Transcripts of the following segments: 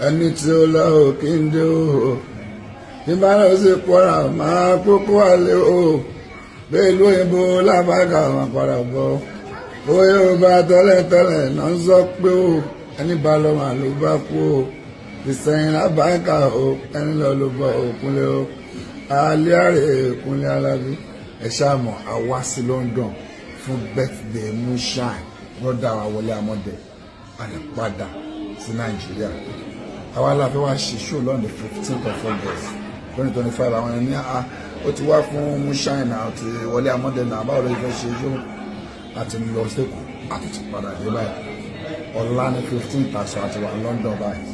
Ẹni tí ó lọ ò kí ń dé o. Bí bá lọ sí Kwara, máa kókó wálé o. Bẹ́ẹ̀ ìlú òyìnbó lábàgà máa padà bọ̀. Owó Yorùbá tẹ́lẹ̀tẹ́lẹ̀ náà ń sọ pé o. Ẹni bá lọ màá ló bá kú o. Ìsẹ̀yìn lábàgà o. Ẹni lọ ló bọ̀ òkúnlé o. Alẹ́ àrè Kúnlé Alábí. Ẹ ṣáà mọ̀, a wá sí London fún birthday Moonshine, brother wa Wọlé Amọ́dẹ. A lè padà sí Nàìjíríà. Àwa la fẹ́ wá ṣe show lọ́n the 15th of August 2025. Àwọn ẹni a ó ti wá fún Moonshine àti Wọlé Amọ́dẹ náà, báwo ló fẹ́ ṣe show? Àti lọ sẹ́kọ̀ọ́ àti ti padà dé báyìí. Ọ̀la ní 15 tàṣọ àti wà London báyìí.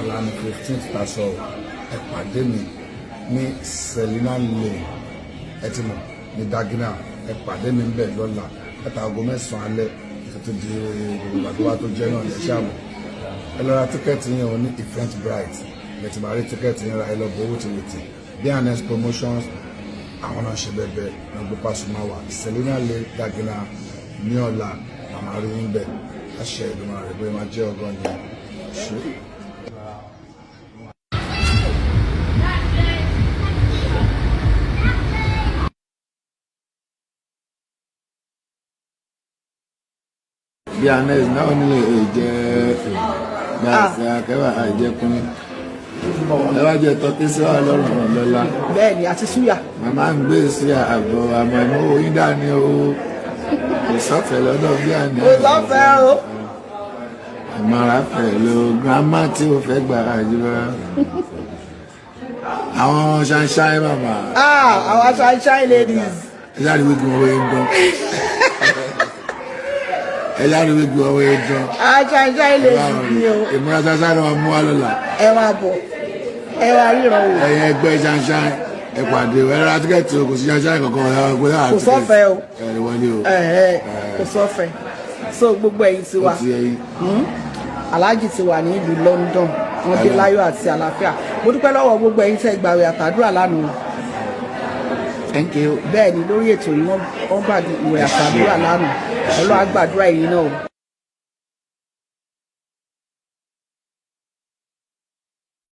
Ọ̀la ní 15 tàṣọ. Ẹ pàdé mi ní Selina Lane, ẹ ti mọ̀, ní Dagenham. Ẹ pàdé mi ń bẹ̀ lọ́la láti aago 9 alẹ́ títí di gbogbo àdúrà tó jẹ́ náà ní ṣáàmù. Ẹ lọ ra ticket yẹn o ní Eventbrite lẹ ti máa rí ticket yẹn ra. Ẹ lọ bọ̀ owó ti wètì. B&S Promotions, àwọn náà ṣe bẹ́ẹ̀ bẹ́ẹ̀ ní gbé Pasuma wà Selina Lane, Dagenham ní ọ̀la. Àmà rí yín bẹ̀ láṣẹ ìdùnnú rẹ̀ bóyá máa jẹ́ ọgọ́ ni ṣe. B&S náà nílé jẹ́ gbàṣẹ akẹ́wà àìjẹkùn. Ẹ wá jẹ tọ́kí sí wa lọ́rùn lọ́la. Bẹ́ẹ̀ ni, àti súyà. Màmá ń gbé sí àgọ́ àmọ́ ẹ̀mọ́ oyin dání o. Kò sọ́fẹ̀ lọ́dọ̀ B&S. Kò sọ́fẹ̀ o. Ìmọ̀ra pẹ̀lú girama tí o fẹ́ gbà àjùlọ. Àwọn ṣanṣan màmá. Ah, our sunshine ladies. Ẹ jáde wípé owó yẹn dán. Ẹ jáde wípé owó yẹn dán. Our sunshine ladies ni o. Ìmúra ṣanṣan ni wọ́n mú wa lọ́la. Ẹ máa bọ̀, ẹ wá ríran wò. Ẹ̀yin ẹgbẹ́ ṣanṣan, ẹ pàdé ẹ ra ticket o. Kò sí ṣanṣan kankan ẹ gbé Kò sọ́fẹ̀ o. Ẹ lè wọlé o. Ẹ ẹ, kò sọ́fẹ̀. So gbogbo ẹ̀yin ti wa Ó ti yẹ yín. Aláàjì ti wà ní ìlú London, wọ́n dé láyọ̀ àti àlàáfíà. Mo dúpẹ́ lọ́wọ́ gbogbo ẹ̀yin tẹ́ gbàwẹ̀ àtàdúrà lánàá. Thank you. Bẹ́ẹ̀ ni, lórí ètò yìí, wọ́n gbàdúrà àtàdúrà lánàá. Ọlọ́run á gbàdúrà ẹ̀yin náà o.